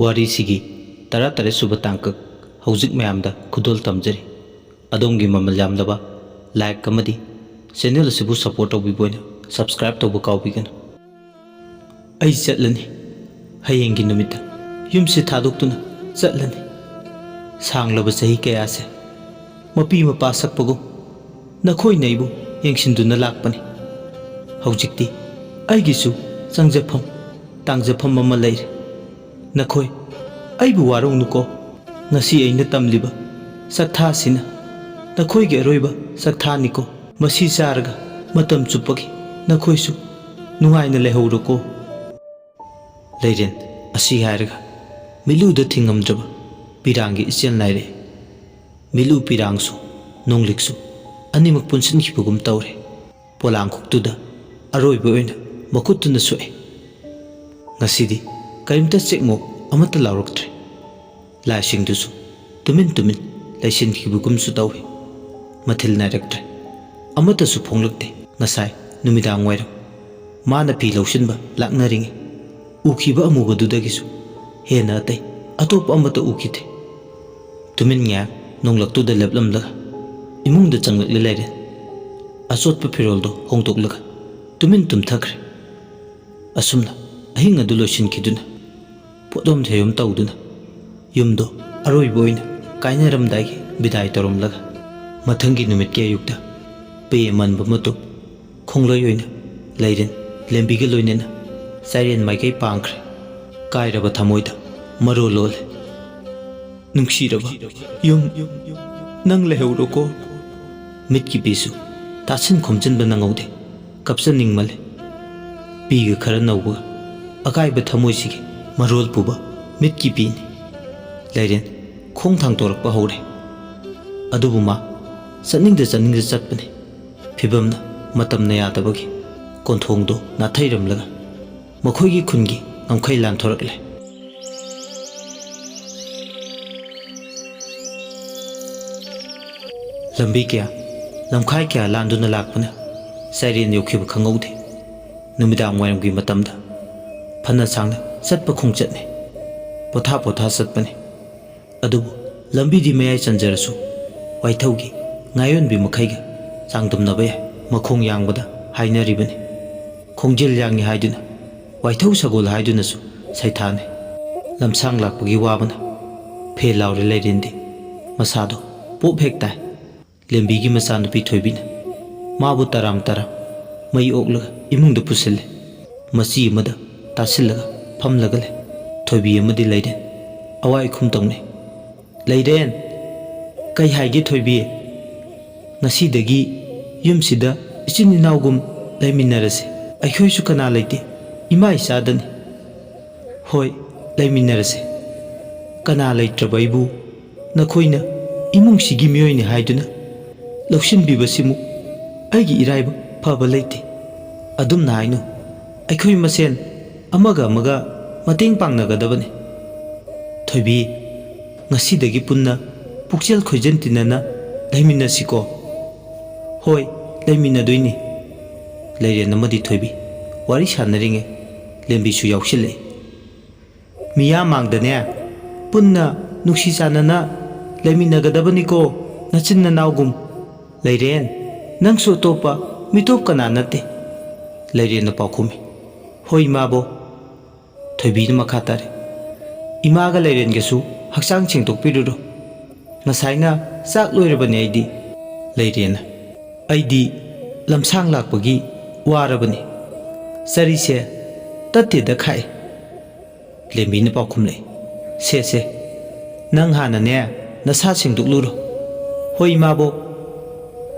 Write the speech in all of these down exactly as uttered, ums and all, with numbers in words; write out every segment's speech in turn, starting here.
ꯋꯥꯔꯤꯁꯤꯒꯤ ꯇꯔꯥꯇꯔꯦꯠ ꯁꯨꯕ ꯇꯥꯡꯀꯛ ꯍꯧꯖꯤꯛ ꯃꯌꯥꯝꯗ ꯈꯨꯗꯣꯜ ꯇꯝꯖꯔꯤ꯫ ꯑꯗꯣꯝꯒꯤ ꯃꯃꯜ ꯌꯥꯝꯂꯕ like ꯑꯃꯗꯤ channel ꯑꯁꯤꯕꯨ support ꯇꯧꯕꯤꯕ ꯑꯣꯏꯅ subscribe ꯇꯧꯕ ꯀꯥꯎꯕꯤꯒꯅꯨ꯫ ꯑꯩ ꯆꯠꯂꯅꯤ꯫ ꯍꯌꯦꯡꯒꯤ ꯅꯨꯃꯤꯠꯇ ꯌꯨꯝꯁꯤ ꯊꯥꯗꯣꯛꯇꯨꯅ ꯆꯠꯂꯅꯤ꯫ ꯁꯥꯡꯂꯕ ꯆꯍꯤ ꯀꯌꯥꯁꯦ ꯃꯄꯤ ꯃꯄꯥ ꯁꯛꯄꯒꯨꯝ ꯅꯈꯣꯏꯅ ꯑꯩꯕꯨ ꯌꯦꯡꯁꯤꯟꯗꯨꯅ ꯂꯥꯛꯄꯅꯤ꯫ ꯍꯧꯖꯤꯛꯇꯤ ꯑꯩꯒꯤꯁꯨ ꯆꯪꯖꯐꯝ ꯇꯥꯡꯖꯐꯝ ꯑꯃ ꯂꯩꯔꯦ꯫ ꯅꯈꯣꯏ ꯑꯩꯕꯨ ꯋꯥꯔꯧꯅꯨꯀꯣ꯫ ꯉꯁꯤ ꯑꯩꯅ ꯇꯝꯂꯤꯕ ꯁꯛꯊꯥꯁꯤꯅ ꯅꯈꯣꯏꯒꯤ ꯑꯔꯣꯏꯕ ꯁꯛꯊꯥꯅꯤꯀꯣ꯫ ꯃꯁꯤ ꯆꯥꯔꯒ ꯃꯇꯝ ꯆꯨꯞꯄꯒꯤ ꯅꯈꯣꯏꯁꯨ ꯅꯨꯡꯉꯥꯏꯅ ꯂꯩꯍꯧꯔꯣꯀꯣ꯫ ꯂꯩꯔꯦꯟ ꯑꯁꯤ ꯍꯥꯏꯔꯒ ꯃꯤꯠꯂꯨꯗ ꯊꯤꯡꯉꯝꯗ꯭ꯔꯕ ꯄꯤꯔꯥꯡꯒꯤ ꯏꯆꯦꯜ ꯅꯥꯏꯔꯛꯏ꯫ ꯃꯤꯠꯂꯨ ꯄꯤꯔꯥꯡꯁꯨ ꯅꯣꯡꯂꯤꯛꯁꯨ ꯑꯅꯤꯃꯛ ꯄꯨꯟꯁꯤꯟꯈꯤꯕꯒꯨꯝ ꯇꯧꯔꯦ꯫ ꯄꯣꯂꯥꯡꯈꯣꯛꯇꯨꯗ ꯑꯔꯣꯏꯕ ꯑꯣꯏꯅ ꯃꯈꯨꯠꯇꯨꯅ ꯁꯣꯛꯑꯦ꯫ ꯉꯁꯤꯗꯤ ꯀꯔꯤꯝꯇ ꯆꯦꯛꯃꯣꯛ ꯑꯃꯠꯇ ꯂꯥꯎꯔꯛꯇ꯭ꯔꯦ꯫ ꯂꯥꯏꯁꯤꯡꯗꯨꯁꯨ ꯇꯨꯃꯤꯟ ꯇꯨꯃꯤꯟ ꯂꯩꯁꯤꯟꯈꯤꯕꯒꯨꯝꯁꯨ ꯇꯧꯏ꯫ ꯃꯊꯤꯜ ꯅꯥꯏꯔꯛꯇ꯭ꯔꯦ꯫ ꯑꯃꯠꯇꯁꯨ ꯐꯣꯡꯂꯛꯇꯦ꯫ ꯉꯁꯥꯏ ꯅꯨꯃꯤꯗꯥꯡ ꯋꯥꯏꯔꯝ ꯃꯥꯅ ꯐꯤ ꯂꯧꯁꯤꯟꯕ ꯂꯥꯛꯅꯔꯤꯉꯩ ꯎꯈꯤꯕ ꯑꯃꯨꯕꯗꯨꯗꯒꯤꯁꯨ ꯍꯦꯟꯅ ꯑꯇꯩ ꯑꯇꯣꯞꯄ ꯑꯃꯠꯇ ꯎꯈꯤꯗꯦ꯫ ꯇꯨꯃꯤꯟ ꯉꯥꯏꯍꯥꯛ ꯅꯣꯡꯂꯛꯇꯨꯗ ꯂꯦꯞꯂꯝꯂꯒ ꯏꯃꯨꯡꯗ ꯆꯪꯂꯛꯂꯦ ꯂꯩꯔꯦꯟ꯫ ꯑꯆꯣꯠꯄ ꯐꯤꯔꯣꯜꯗꯣ ꯍꯣꯡꯗꯣꯛꯂꯒ ꯇꯨꯃꯤꯟ ꯇꯨꯝꯊꯈ꯭ꯔꯦ꯫ ꯑꯁꯨꯝꯅ ꯑꯍꯤꯡ ꯑꯗꯨ ꯂꯣꯏꯁꯤꯟꯈꯤꯗꯨꯅ ꯄꯣꯠꯂꯣꯝ ꯊꯩꯔꯣꯝ ꯇꯧꯗꯨꯅ ꯌꯨꯝꯗꯣ ꯑꯔꯣꯏꯕ ꯑꯣꯏꯅ ꯀꯥꯏꯅꯔꯝꯗꯥꯏꯒꯤ ꯕꯤꯗꯥꯏ ꯇꯧꯔꯝꯂꯒ ꯃꯊꯪꯒꯤ ꯅꯨꯃꯤꯠꯀꯤ ꯑꯌꯨꯛꯇ ꯄꯦ ꯃꯟꯕ ꯃꯇꯨꯡ ꯈꯣꯡꯂꯣꯏ ꯑꯣꯏꯅ ꯂꯩꯔꯦꯟ ꯂꯦꯝꯕꯤꯒ ꯂꯣꯏꯅꯅ ꯆꯥꯏꯔꯦꯟ ꯃꯥꯏꯀꯩ ꯄꯥꯡꯈ꯭ꯔꯦ꯫ ꯀꯥꯏꯔꯕ ꯊꯃꯣꯏꯗ ꯃꯔꯣꯜ ꯂꯣꯜꯂꯦ꯫ ꯅꯨꯡꯁꯤꯔꯕ ꯌꯨꯝ, ꯅꯪ ꯂꯩꯍꯧꯔꯣꯀꯣ꯫ ꯃꯤꯠꯀꯤ ꯄꯤꯁꯨ ꯇꯥꯁꯤꯟ ꯈꯣꯝꯖꯤꯟꯕ ꯅꯪꯍꯧꯗꯦ꯫ ꯀꯞꯆꯅꯤꯡꯃꯜꯂꯦ꯫ ꯄꯤꯒ ꯈꯔ ꯅꯧꯕꯒ ꯑꯀꯥꯏꯕ ꯊꯃꯣꯏꯁꯤꯒꯤ ꯃꯔꯣꯜ ꯄꯨꯕ ꯃꯤꯠꯀꯤ ꯄꯤꯅꯤ꯫ ꯂꯩꯔꯦꯟ ꯈꯣꯡ ꯊꯥꯡꯗꯣꯔꯛꯄ ꯍꯧꯔꯦ꯫ ꯑꯗꯨꯕꯨ ꯃꯥ ꯆꯠꯅꯤꯡꯗ ꯆꯠꯅꯤꯡꯗ ꯆꯠꯄꯅꯤ꯫ ꯐꯤꯕꯝꯅ ꯃꯇꯝꯅ ꯌꯥꯗꯕꯒꯤ ꯀꯣꯟꯊꯣꯡꯗꯣ ꯅꯥꯊꯩꯔꯝꯂꯒ ꯃꯈꯣꯏꯒꯤ ꯈꯨꯟꯒꯤ ꯉꯝꯈꯩ ꯂꯥꯟꯊꯣꯔꯛꯂꯦ꯫ ꯂꯝꯕꯤ ꯀꯌꯥ, ꯂꯝꯈꯥꯏ ꯀꯌꯥ ꯂꯥꯟꯗꯨꯅ ꯂꯥꯛꯄꯅ ꯆꯥꯏꯔꯦꯟ ꯌꯧꯈꯤꯕ ꯈꯪꯍꯧꯗꯦ꯫ ꯅꯨꯃꯤꯗꯥꯡ ꯋꯥꯏꯔꯝꯒꯤ ꯃꯇꯝꯗ ꯐꯅ ꯁꯥꯡꯅ ꯆꯠꯄ ꯈꯣꯡꯆꯠꯅꯤ꯫ ꯄꯣꯊꯥ ꯄꯣꯊꯥ ꯆꯠꯄꯅꯤ꯫ ꯑꯗꯨꯕꯨ ꯂꯝꯕꯤꯗꯤ ꯃꯌꯥꯏ ꯆꯟꯖꯔꯁꯨ ꯋꯥꯏꯊꯧꯒꯤ ꯉꯥꯌꯣꯟꯕꯤ ꯃꯈꯩꯒ ꯆꯥꯡꯗꯝꯅꯕ ꯌꯥꯏ꯫ ꯃꯈꯣꯡ ꯌꯥꯡꯕꯗ ꯍꯥꯏꯅꯔꯤꯕꯅꯤ꯫ ꯈꯣꯡꯖꯦꯜ ꯌꯥꯡꯏ ꯍꯥꯏꯗꯨꯅ ꯋꯥꯏꯊꯧ ꯁꯒꯣꯜ ꯍꯥꯏꯗꯨꯅꯁꯨ ꯁꯩꯊꯥꯅꯩ꯫ ꯂꯝꯁꯥꯡ ꯂꯥꯛꯄꯒꯤ ꯋꯥꯕꯅ ꯐꯦ ꯂꯥꯎꯔꯦ ꯂꯩꯔꯦꯟꯗꯤ꯫ ꯃꯁꯥꯗꯣ ꯄꯣꯞ ꯍꯦꯛ ꯇꯥꯏ꯫ ꯂꯦꯝꯕꯤꯒꯤ ꯃꯆꯥꯅꯨꯄꯤ ꯊꯣꯏꯕꯤꯅ ꯃꯥꯕꯨ ꯇꯔꯥꯝ ꯇꯔꯥꯝ ꯃꯩ ꯑꯣꯛꯂꯒ ꯏꯃꯨꯡꯗ ꯄꯨꯁꯤꯜꯂꯦ꯫ ꯃꯆꯤ ꯑꯃꯗ ꯇꯥꯁꯤꯜꯂꯒ ꯐꯝꯂꯒ ꯂꯩ꯫ ꯊꯣꯏꯕꯤ ꯑꯃꯗꯤ ꯂꯩꯔꯦ꯫ ꯑꯋꯥ ꯏꯈꯨꯝ ꯇꯧꯅꯩ꯫ "ꯂꯩꯔꯦꯟ, ꯀꯩ ꯍꯥꯏꯒꯦ ꯊꯣꯏꯕꯤ? ꯉꯁꯤꯗꯒꯤ ꯌꯨꯝꯁꯤꯗ ꯏꯆꯤꯟ ꯏꯅꯥꯎꯒꯨꯝ ꯂꯩꯃꯤꯟꯅꯔꯁꯦ꯫ ꯑꯩꯈꯣꯏꯁꯨ ꯀꯅꯥ ꯂꯩꯇꯦ, ꯏꯃꯥ ꯏꯆꯥꯗꯅꯤ꯫" "ꯍꯣꯏ, ꯂꯩꯃꯤꯟꯅꯔꯁꯦ꯫ ꯀꯅꯥ ꯂꯩꯇ꯭ꯔꯕ ꯑꯩꯕꯨ ꯅꯈꯣꯏꯅ ꯏꯃꯨꯡꯁꯤꯒꯤ ꯃꯤꯑꯣꯏꯅꯤ ꯍꯥꯏꯗꯨꯅ ꯂꯧꯁꯤꯟꯕꯤꯕꯁꯤꯃꯨꯛ ꯑꯩꯒꯤ ꯏꯔꯥꯏꯕꯛ ꯐꯕ ꯂꯩꯇꯦ꯫ ꯑꯗꯨꯝꯅ ꯍꯥꯏꯅꯨ꯫ ꯑꯩꯈꯣꯏ ꯃꯁꯦꯟ ꯑꯃꯒ ꯑꯃꯒ ꯃꯇꯦꯡ ꯄꯥꯡꯅꯒꯗꯕꯅꯤ꯫ ꯊꯣꯏꯕꯤ, ꯉꯁꯤꯗꯒꯤ ꯄꯨꯟꯅ ꯄꯨꯛꯆꯦꯜ ꯈꯣꯏꯖꯟ ꯇꯤꯟꯅꯅ ꯂꯩꯃꯤꯟꯅꯁꯤꯀꯣ꯫" "ꯍꯣꯏ, ꯂꯩꯃꯤꯟꯅꯗꯣꯏꯅꯤ꯫" ꯂꯩꯔꯦꯟ ꯑꯃꯗꯤ ꯊꯣꯏꯕꯤ ꯋꯥꯔꯤ ꯁꯥꯟꯅꯔꯤꯉꯩ ꯂꯦꯝꯕꯤꯁꯨ ꯌꯥꯎꯁꯤꯜꯂꯛꯏ꯫ "ꯃꯤꯌꯥꯝ ꯃꯥꯡꯗꯅꯦ ꯄꯨꯟꯅ ꯅꯨꯡꯁꯤ ꯆꯥꯟꯅꯅ ꯂꯩꯃꯤꯟꯅꯒꯗꯕꯅꯤꯀꯣ, ꯅꯆꯤꯟ ꯅꯅꯥꯎꯒꯨꯝ꯫ ꯂꯩꯔꯦꯟ, ꯅꯪꯁꯨ ꯑꯇꯣꯞꯄ ꯃꯤꯇꯣꯞ ꯀꯅꯥ ꯅꯠꯇꯦ꯫" ꯂꯩꯔꯦꯟꯅ ꯄꯥꯎꯈꯨꯝꯃꯤ꯫ "ꯍꯣꯏ, ꯏꯃꯥꯕꯣ꯫" ꯊꯣꯏꯕꯤꯅ ꯃꯈꯥ ꯇꯥꯔꯦ꯫ "ꯏꯃꯥꯒ ꯂꯩꯔꯦꯟꯒꯁꯨ ꯍꯛꯆꯥꯡ ꯁꯦꯡꯗꯣꯛꯄꯤꯔꯨꯔꯣ꯫ ꯉꯁꯥꯏꯅ ꯆꯥꯛ ꯂꯣꯏꯔꯕꯅꯤ ꯑꯩꯗꯤ꯫" ꯂꯩꯔꯦꯟꯅ, "ꯑꯩꯗꯤ ꯂꯝꯁꯥꯡ ꯂꯥꯛꯄꯒꯤ ꯋꯥꯔꯕꯅꯤ꯫ ꯆꯔꯤꯁꯦ ꯇꯠꯇꯦꯗ ꯈꯥꯛꯑꯦ꯫" ꯂꯦꯝꯕꯤꯅ ꯄꯥꯎꯈꯨꯝꯂꯛꯏ꯫ "ꯁꯦ, ꯁꯦ, ꯅꯪ ꯍꯥꯟꯅꯅꯦ ꯅꯁꯥ ꯁꯦꯡꯗꯣꯛꯂꯨꯔꯣ꯫" "ꯍꯣꯏ, ꯏꯃꯥꯕꯣ꯫"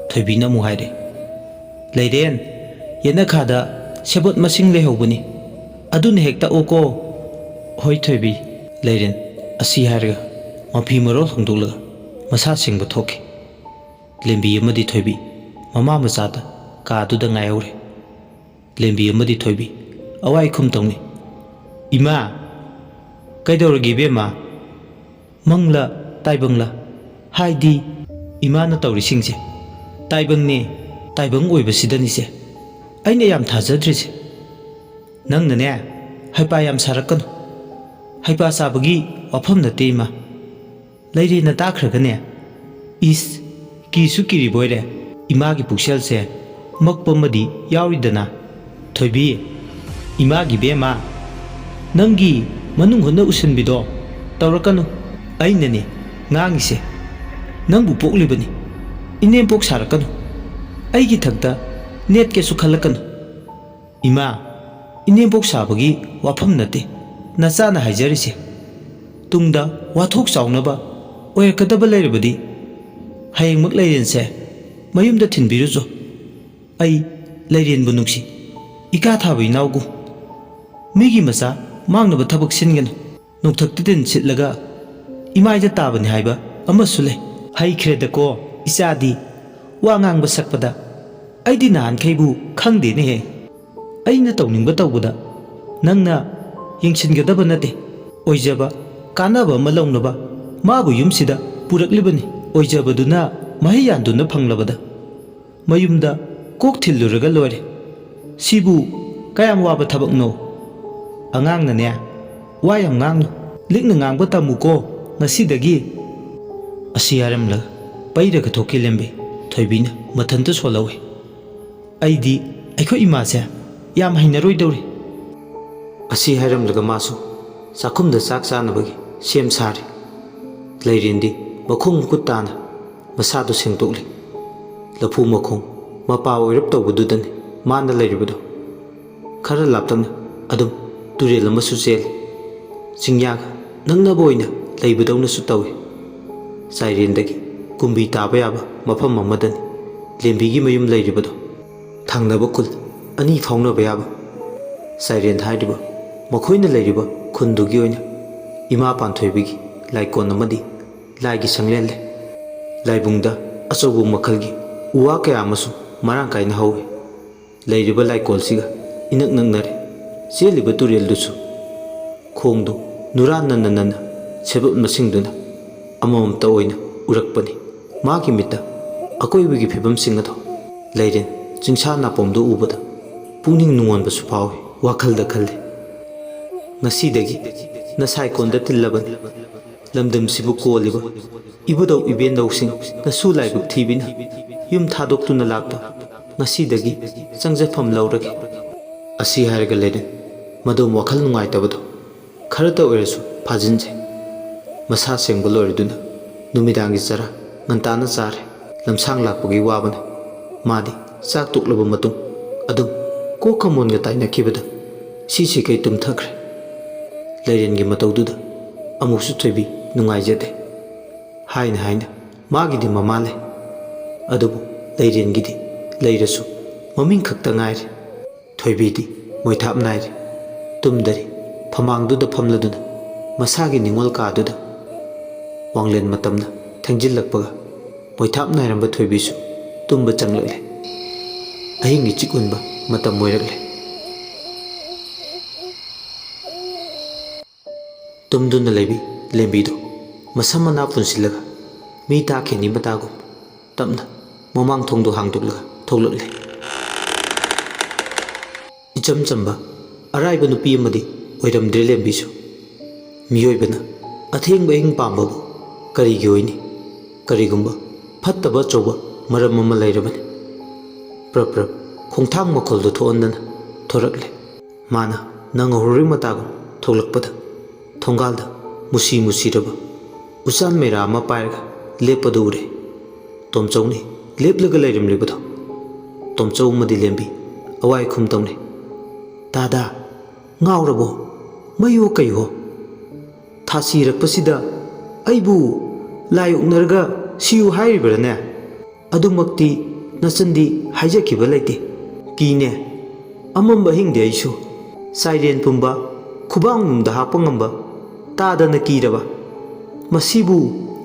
ꯊꯣꯏꯕꯤꯅ ꯑꯃꯨꯛ ꯍꯥꯏꯔꯦ꯫ "ꯂꯩꯔꯦꯟ, ꯌꯦꯅꯈꯥꯗ ꯁꯦꯕꯣꯠ ꯃꯁꯤꯡ ꯂꯩꯍꯧꯕꯅꯤ, ꯑꯗꯨꯅ ꯍꯦꯛ ꯇꯛꯎꯀꯣ꯫" "ꯍꯣꯏ, ꯊꯣꯏꯕꯤ꯫" ꯂꯩꯔꯦꯟ ꯑꯁꯤ ꯍꯥꯏꯔꯒ ꯃꯐꯤ ꯃꯔꯣꯜ ꯍꯣꯡꯗꯣꯛꯂꯒ ꯃꯁꯥ ꯁꯦꯡꯕ ꯊꯣꯛꯈꯤ꯫ ꯂꯦꯝꯕꯤ ꯑꯃꯗꯤ ꯊꯣꯏꯕꯤ ꯃꯃꯥ ꯃꯆꯥꯗ ꯀꯥꯗꯨꯗ ꯉꯥꯏꯍꯧꯔꯦ꯫ ꯂꯦꯝꯕꯤ ꯑꯃꯗꯤ ꯊꯣꯏꯕꯤ ꯑꯋꯥꯏ ꯈꯨꯝ ꯇꯧꯅꯤ꯫ "ꯏꯃꯥ, ꯀꯩꯗꯧꯔꯒꯦ ꯏꯕꯦꯝꯃ? ꯃꯪꯂ ꯇꯥꯏꯕꯪꯂ? ꯍꯥꯏꯗꯤ ꯏꯃꯥꯅ ꯇꯧꯔꯤꯁꯤꯡꯁꯦ ꯇꯥꯏꯕꯪꯅꯦ, ꯇꯥꯏꯕꯪ ꯑꯣꯏꯕꯁꯤꯗꯅꯤꯁꯦ ꯑꯩꯅ ꯌꯥꯝ ꯊꯥꯖꯗ꯭ꯔꯤꯁꯦ꯫ ꯅꯪꯅꯅꯦ ꯍꯩꯄꯥ ꯌꯥꯝ ꯁꯥꯔꯛꯀꯅꯨ꯫ "ꯍꯩꯄꯥ ꯁꯥꯕꯒꯤ ꯋꯥꯐꯝ ꯅꯠꯇꯦ, ꯏꯃꯥ꯫ ꯂꯩꯔꯦꯅ ꯇꯥꯈ꯭ꯔꯒꯅꯦ, ꯏꯁ, ꯀꯤꯁꯨ ꯀꯤꯔꯤꯕꯣꯏꯔꯦ꯫ ꯏꯃꯥꯒꯤ ꯄꯨꯛꯁꯦꯜꯁꯦ ꯃꯛꯄ ꯑꯃꯗꯤ ꯌꯥꯎꯔꯤꯗꯅ꯫ ꯊꯣꯏꯕꯤ, ꯏꯃꯥꯒꯤ ꯕꯦꯝꯃ, ꯅꯪꯒꯤ ꯃꯅꯨꯡ ꯍꯨꯠꯅ ꯎꯁꯤꯟꯕꯤꯗꯣ ꯇꯧꯔꯛꯀꯅꯨ꯫ ꯑꯩꯅꯅꯦ ꯉꯥꯡꯉꯤꯁꯦ, ꯅꯪꯕꯨ ꯄꯣꯛꯂꯤꯕꯅꯤ꯫ ꯏꯅꯦꯝꯄꯣꯛ ꯁꯥꯔꯛꯀꯅꯨ꯫ ꯑꯩꯒꯤ ꯊꯛꯇ ꯅꯦꯠꯀꯦꯁꯨ ꯈꯜꯂꯛꯀꯅꯨ꯫ ꯏꯃꯥ, ꯏꯅꯦꯝꯄꯣꯛ ꯁꯥꯕꯒꯤ ꯋꯥꯐꯝ ꯅꯠꯇꯦ ꯅꯆꯥꯅ ꯍꯥꯏꯖꯔꯤꯁꯦ꯫ ꯇꯨꯡꯗ ꯋꯥꯊꯣꯛ ꯆꯥꯎꯅꯕ ꯑꯣꯏꯔꯛꯀꯗꯕ ꯂꯩꯔꯕꯗꯤ ꯍꯌꯦꯡꯃꯛ ꯂꯩꯔꯦꯟꯁꯦ ꯃꯌꯨꯝꯗ ꯊꯤꯟꯕꯤꯔꯨꯆꯣ꯫ ꯑꯩ ꯂꯩꯔꯦꯟꯕꯨ ꯅꯨꯡꯁꯤ, ꯏꯀꯥ ꯊꯥꯕ ꯏꯅꯥꯎꯒꯨꯝ꯫ ꯃꯤꯒꯤ ꯃꯆꯥ ꯃꯥꯡꯅꯕ ꯊꯕꯛ ꯁꯤꯟꯒꯅꯨ꯫ ꯅꯣꯡꯊꯛꯇ ꯇꯤꯟ ꯁꯤꯠꯂꯒ ꯏꯃꯥꯏꯗ ꯇꯥꯕꯅꯤ ꯍꯥꯏꯕ ꯑꯃꯁꯨ ꯂꯩ꯫ ꯍꯩꯈ꯭ꯔꯦꯗꯀꯣ ꯏꯆꯥꯗꯤ, ꯋꯥ ꯉꯥꯡꯕ ꯁꯛꯄꯗ꯫ ꯑꯩꯗꯤ ꯅꯍꯥꯟꯈꯩꯕꯨ ꯈꯪꯗꯦꯅꯦꯍꯦ꯫ ꯑꯩꯅ ꯇꯧꯅꯤꯡꯕ ꯇꯧꯕꯗ ꯅꯪꯅ ꯌꯦꯡꯁꯤꯟꯒꯗꯕ ꯅꯠꯇꯦ꯫ ꯑꯣꯏꯖꯕ ꯀꯥꯟꯅꯕ ꯑꯃ ꯂꯧꯅꯕ ꯃꯥꯕꯨ ꯌꯨꯝꯁꯤꯗ ꯄꯨꯔꯛꯂꯤꯕꯅꯤ꯫ ꯑꯣꯏꯖꯕꯗꯨꯅ ꯃꯍꯩ ꯌꯥꯟꯗꯨꯅ ꯐꯪꯂꯕꯗ ꯃꯌꯨꯝꯗ ꯀꯣꯛ ꯊꯤꯜꯂꯨꯔꯒ ꯂꯣꯏꯔꯦ꯫ ꯁꯤꯕꯨ ꯀꯌꯥꯝ ꯋꯥꯕ ꯊꯕꯛꯅꯣ? ꯑꯉꯥꯡꯅꯅꯦ, ꯋꯥ ꯌꯥꯝ ꯉꯥꯡꯅꯨ꯫ ꯂꯤꯛꯅ ꯉꯥꯡꯕ ꯇꯝꯃꯨꯀꯣ ꯉꯁꯤꯗꯒꯤ꯫ ꯑꯁꯤ ꯍꯥꯏꯔꯝꯂꯒ ꯄꯩꯔꯒ ꯊꯣꯛꯈꯤ ꯂꯦꯝꯕꯤ꯫ ꯊꯣꯏꯕꯤꯅ ꯃꯊꯟꯇ ꯁꯣꯜꯍꯧꯏ꯫ ꯑꯩꯗꯤ ꯑꯩꯈꯣꯏ ꯏꯃꯥꯁꯦ ꯌꯥꯝ ꯍꯩꯅꯔꯣꯏꯗꯧꯔꯤ꯫ ꯑꯁꯤ ꯍꯥꯏꯔꯝꯂꯒ ꯃꯥꯁꯨ ꯆꯥꯛꯈꯨꯝꯗ ꯆꯥꯛ ꯆꯥꯅꯕꯒꯤ ꯁꯦꯝ ꯁꯥꯔꯤ꯫ ꯂꯩꯔꯦꯟꯗꯤ ꯃꯈꯣꯡ ꯃꯈꯨꯠ ꯇꯥꯅ ꯃꯁꯥꯗꯨ ꯁꯦꯡꯗꯣꯛꯂꯤ꯫ ꯂꯐꯨ ꯃꯈꯣꯡ ꯃꯄꯥ ꯑꯣꯏꯔꯞ ꯇꯧꯕꯗꯨꯗꯅꯤ ꯃꯥꯅ ꯂꯩꯔꯤꯕꯗꯨ꯫ ꯈꯔ ꯂꯥꯞꯇꯛꯅ ꯑꯗꯨꯝ ꯇꯨꯔꯦꯜ ꯑꯃꯁꯨ ꯆꯦꯜꯂꯤ꯫ ꯆꯤꯡꯌꯥꯒ ꯅꯛꯅꯕ ꯑꯣꯏꯅ ꯂꯩꯕꯗꯧꯅꯁꯨ ꯇꯧꯏ꯫ ꯆꯥꯏꯔꯦꯟꯗꯒꯤ ꯀꯨꯝꯕꯤ ꯇꯥꯕ ꯌꯥꯕ ꯃꯐꯝ ꯑꯃꯗꯅꯤ ꯂꯦꯝꯕꯤꯒꯤ ꯃꯌꯨꯝ ꯂꯩꯔꯤꯕꯗꯨ꯫ ꯊꯪꯅꯕ ꯈꯨꯜ ꯑꯅꯤ ꯐꯥꯎꯅꯕ ꯌꯥꯕ ꯆꯥꯏꯔꯦꯟ ꯍꯥꯏꯔꯤꯕ ꯃꯈꯣꯏꯅ ꯂꯩꯔꯤꯕ ꯈꯨꯟꯗꯨꯒꯤ ꯑꯣꯏꯅ ꯏꯃꯥ ꯄꯥꯟꯊꯣꯏꯕꯤꯒꯤ ꯂꯥꯏꯀꯣꯟ ꯑꯃꯗꯤ ꯂꯥꯏꯒꯤ ꯁꯪꯂꯦꯟ ꯂꯩ꯫ ꯂꯥꯏꯕꯨꯡꯗ ꯑꯆꯧꯕ ꯃꯈꯜꯒꯤ ꯎ ꯋꯥ ꯀꯌꯥ ꯑꯃꯁꯨ ꯃꯔꯥꯡ ꯀꯥꯏꯅ ꯍꯧꯏ꯫ ꯂꯩꯔꯤꯕ ꯂꯥꯏꯀꯣꯜꯁꯤꯒ ꯏꯅꯛ ꯅꯛꯅꯔꯦ꯫ ꯆꯦꯜꯂꯤꯕ ꯇꯨꯔꯦꯜꯗꯨꯁꯨ ꯈꯣꯡꯗꯨ ꯅꯨꯔꯥ ꯅꯟꯅ ꯅꯟꯅ ꯁꯦꯕꯣꯠ ꯃꯁꯤꯡꯗꯨꯅ ꯑꯃꯃꯝꯇ ꯑꯣꯏꯅ ꯎꯔꯛꯄꯅꯤ꯫ ꯃꯥꯒꯤ ꯃꯤꯠꯇ ꯑꯀꯣꯏꯕꯒꯤ ꯐꯤꯕꯝꯁꯤꯡ ꯑꯗꯣ ꯂꯩꯔꯦꯟ ꯆꯤꯡꯁꯥ ꯅꯥꯄꯣꯝꯗꯨ ꯎꯕꯗ ꯄꯨꯛꯅꯤꯡ ꯅꯨꯡꯉꯣꯟꯕꯁꯨ ꯐꯥꯎꯏ꯫ ꯋꯥꯈꯜꯗ ꯈꯜꯂꯤ, ꯉꯁꯤꯗꯒꯤ ꯅꯁꯥꯏꯀꯣꯟꯗ ꯇꯤꯜꯂꯕꯅꯤ꯫ ꯂꯝꯗꯝꯁꯤꯕꯨ ꯀꯣꯜꯂꯤꯕ ꯏꯕꯨꯙꯧ ꯏꯕꯦꯟꯗꯧꯁꯤꯡ, ꯅꯁꯨ ꯂꯥꯏꯕꯛ ꯊꯤꯕꯤꯅ ꯌꯨꯝ ꯊꯥꯗꯣꯛꯇꯨꯅ ꯂꯥꯛꯄ ꯉꯁꯤꯗꯒꯤ ꯆꯪꯖꯐꯝ ꯂꯧꯔꯒꯦ꯫ ꯑꯁꯤ ꯍꯥꯏꯔꯒ ꯂꯩꯔꯦ꯫ ꯃꯗꯣꯝ ꯋꯥꯈꯜ ꯅꯨꯡꯉꯥꯏꯇꯕꯗꯣ ꯈꯔꯇ ꯑꯣꯏꯔꯁꯨ ꯐꯥꯖꯤꯟꯁꯦ꯫ ꯃꯁꯥ ꯁꯦꯡꯕ ꯂꯣꯏꯔꯗꯨꯅ ꯅꯨꯃꯤꯗꯥꯡꯒꯤ ꯆꯔꯥ ꯉꯟꯇꯥꯅ ꯆꯥꯔꯦ꯫ ꯂꯝꯁꯥꯡ ꯂꯥꯛꯄꯒꯤ ꯋꯥꯕꯅ ꯃꯥꯗꯤ ꯆꯥꯛ ꯇꯣꯛꯂꯕ ꯃꯇꯨꯡ ꯑꯗꯨꯝ ꯀꯣꯛꯀ ꯃꯣꯟꯒ ꯇꯥꯏꯅꯈꯤꯕꯗ ꯁꯤꯁꯤ ꯀꯩ ꯇꯨꯝꯊꯈ꯭ꯔꯦ꯫ ꯂꯩꯔꯦꯟꯒꯤ ꯃꯇꯧꯗꯨꯗ ꯑꯃꯨꯛꯁꯨ ꯊꯣꯏꯕꯤ ꯅꯨꯡꯉꯥꯏꯖꯗꯦ꯫ ꯍꯥꯏꯅ ꯍꯥꯏꯅ ꯃꯥꯒꯤꯗꯤ ꯃꯃꯥ ꯂꯩ, ꯑꯗꯨꯕꯨ ꯂꯩꯔꯦꯟꯒꯤꯗꯤ ꯂꯩꯔꯁꯨ ꯃꯃꯤꯡ ꯈꯛꯇ ꯉꯥꯏꯔꯦ꯫ ꯊꯣꯏꯕꯤꯗꯤ ꯃꯣꯏꯊꯥꯞ ꯅꯥꯏꯔꯦ꯫ ꯇꯨꯝꯗꯔꯤ꯫ ꯐꯃꯥꯡꯗꯨꯗ ꯐꯝꯂꯗꯨꯅ ꯃꯁꯥꯒꯤ ꯅꯤꯡꯉꯣꯜ ꯀꯥꯗꯨꯗ ꯋꯥꯡꯂꯦꯟ ꯃꯇꯝꯅ ꯊꯦꯡꯖꯤꯜꯂꯛꯄꯒ ꯃꯣꯏꯊꯥꯞ ꯅꯥꯏꯔꯝꯕ ꯊꯣꯏꯕꯤꯁꯨ ꯇꯨꯝꯕ ꯆꯪꯂꯛꯂꯦ꯫ ꯑꯍꯤꯡꯒꯤ ꯆꯤꯛ ꯎꯟꯕ ꯃꯇꯝ ꯑꯣꯏꯔꯛꯂꯦ꯫ ꯇꯨꯝꯗꯨꯅ ꯂꯩꯕꯤ ꯂꯦꯝꯕꯤꯗꯨ ꯃꯁꯝ ꯃꯅꯥ ꯄꯨꯟꯁꯤꯜꯂꯒ ꯃꯤ ꯇꯥꯈꯤꯅꯤ ꯃꯇꯥꯒꯨꯝ ꯇꯞꯅ ꯃꯃꯥꯡ ꯊꯣꯡꯗꯨ ꯍꯥꯡꯗꯣꯛꯂꯒ ꯊꯣꯛꯂꯛꯂꯦ꯫ ꯏꯆꯝ ꯆꯝꯕ ꯑꯔꯥꯏꯕ ꯅꯨꯄꯤ ꯑꯃꯗꯤ ꯑꯣꯏꯔꯝꯗ꯭ꯔꯦ ꯂꯦꯝꯕꯤꯁꯨ꯫ ꯃꯤꯑꯣꯏꯕꯅ ꯑꯊꯦꯡꯕ ꯑꯍꯤꯡ ꯄꯥꯝꯕꯕꯨ ꯀꯔꯤꯒꯤ ꯑꯣꯏꯅꯤ? ꯀꯔꯤꯒꯨꯝꯕ ꯐꯠꯇꯕ ꯑꯆꯧꯕ ꯃꯔꯝ ꯑꯃ ꯂꯩꯔꯕꯅꯤ꯫ ꯄ꯭ꯔꯞ ꯄ꯭ꯔꯞ ꯈꯣꯡꯊꯥꯡ ꯃꯈꯣꯜꯗꯨ ꯊꯣꯛꯍꯟꯗꯅ ꯊꯣꯔꯛꯂꯦ꯫ ꯃꯥꯅ ꯅꯪꯍꯧꯔꯣꯏ ꯃꯇꯥꯒꯨꯝ ꯊꯣꯛꯂꯛꯄꯗ ꯊꯣꯡꯒꯥꯜꯗ ꯃꯨꯁꯤ ꯃꯨꯁꯤꯔꯕ ꯎꯆꯥꯟ ꯃꯩꯔꯥ ꯑꯃ ꯄꯥꯏꯔꯒ ꯂꯦꯞꯄꯗꯨ ꯎꯔꯦ꯫ ꯇꯣꯝꯆꯧꯅꯤ ꯂꯦꯞꯂꯒ ꯂꯩꯔꯝꯂꯤꯕꯗꯣ꯫ ꯇꯣꯝꯆꯧ ꯑꯃꯗꯤ ꯂꯦꯝꯕꯤ ꯑꯋꯥꯏ ꯈꯨꯝ ꯇꯧꯅꯩ꯫ "ꯇꯥꯗꯥ, ꯉꯥꯎꯔꯕꯣ? ꯃꯩꯌꯣ ꯀꯩꯌꯣ? ꯊꯥꯁꯤꯔꯛꯄꯁꯤꯗ ꯑꯩꯕꯨ ꯂꯥꯏ ꯑꯣꯛꯅꯔꯒ ꯁꯤꯌꯨ ꯍꯥꯏꯔꯤꯕ꯭ꯔꯥꯅꯦ? ꯑꯗꯨꯃꯛꯇꯤ ꯅꯆꯟꯗꯤ ꯍꯥꯏꯖꯈꯤꯕ ꯂꯩꯇꯦ꯫ ꯀꯤꯅꯦ꯫ ꯑꯃꯝꯕ ꯑꯍꯤꯡꯗꯤ ꯑꯩꯁꯨ ꯆꯥꯏꯔꯦꯟ ꯄꯨꯝꯕ ꯈꯨꯕꯥꯡꯅꯨꯡꯗ ꯍꯥꯞꯄ ꯉꯝꯕ ꯇꯥꯗꯅ ꯀꯤꯔꯕ꯫ ꯃꯁꯤꯕꯨ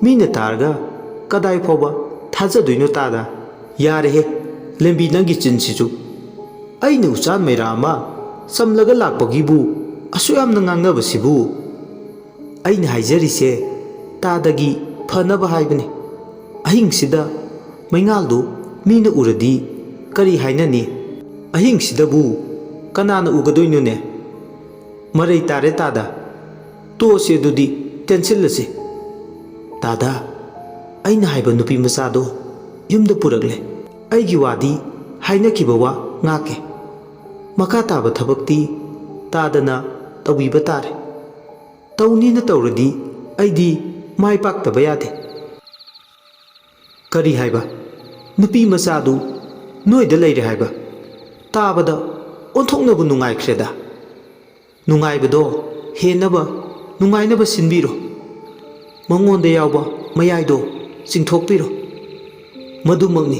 ꯃꯤꯅ ꯇꯥꯔꯒ ꯀꯗꯥꯏ ꯐꯥꯎꯕ ꯊꯥꯖꯗꯣꯏꯅꯣ ꯇꯥꯗ?" "ꯌꯥꯔꯦꯍꯦ, ꯂꯦꯝꯕꯤ, ꯅꯪꯒꯤ ꯆꯤꯟꯁꯤꯁꯨ꯫ ꯑꯩꯅ ꯎꯆꯥꯟ ꯃꯩꯔꯥ ꯑꯃ ꯆꯝꯂꯒ ꯂꯥꯛꯄꯒꯤꯕꯨ ꯑꯁꯨꯛ ꯌꯥꯝꯅ ꯉꯥꯡꯅꯕꯁꯤꯕꯨ?" "ꯑꯩꯅ ꯍꯥꯏꯖꯔꯤꯁꯦ ꯇꯥꯗꯒꯤ ꯐꯅꯕ ꯍꯥꯏꯕꯅꯤ꯫ ꯑꯍꯤꯡꯁꯤꯗ ꯃꯩꯉꯥꯜꯗꯨ ꯃꯤꯅ ꯎꯔꯗꯤ ꯀꯔꯤ ꯍꯥꯏꯅꯅꯤ? ꯑꯍꯤꯡꯁꯤꯗꯕꯨ ꯀꯅꯥꯅ ꯎꯒꯗꯣꯏꯅꯣꯅꯦ? ꯃꯔꯩ ꯇꯥꯔꯦ ꯇꯥꯗ꯫ "ꯇꯣꯛꯑꯁꯦ ꯑꯗꯨꯗꯤ, ꯇꯦꯟꯁꯤꯜꯂꯁꯦ꯫ ꯇꯥꯗ, ꯑꯩꯅ ꯍꯥꯏꯕ ꯅꯨꯄꯤ ꯃꯆꯥꯗꯣ ꯌꯨꯝꯗ ꯄꯨꯔꯛꯂꯦ꯫ ꯑꯩꯒꯤ ꯋꯥꯗꯤ ꯍꯥꯏꯅꯈꯤꯕ ꯋꯥ ꯉꯥꯛꯀꯦ꯫ ꯃꯈꯥ ꯇꯥꯕ ꯊꯕꯛꯇꯤ ꯇꯥꯗꯅ ꯇꯧꯕꯤꯕ ꯇꯥꯔꯦ꯫ ꯇꯧꯅꯤꯅ ꯇꯧꯔꯗꯤ ꯑꯩꯗꯤ ꯃꯥꯏ ꯄꯥꯛꯇꯕ ꯌꯥꯗꯦ"꯫ "ꯀꯔꯤ ꯍꯥꯏꯕ? ꯅꯨꯄꯤ ꯃꯆꯥꯗꯨ ꯅꯣꯏꯗ ꯂꯩꯔꯦ ꯍꯥꯏꯕ? ꯇꯥꯕꯗ ꯑꯣꯟꯊꯣꯛꯅꯕꯨ ꯅꯨꯡꯉꯥꯏꯈ꯭ꯔꯦꯗ꯫ ꯅꯨꯡꯉꯥꯏꯕꯗꯣ ꯍꯦꯟꯅꯕ ꯅꯨꯡꯉꯥꯏꯅꯕ ꯁꯤꯟꯕꯤꯔꯣ꯫ ꯃꯉꯣꯟꯗ ꯌꯥꯎꯕ ꯃꯌꯥꯏꯗꯣ ꯆꯤꯡꯊꯣꯛꯄꯤꯔꯣ꯫ ꯃꯗꯨꯃꯛꯅꯤ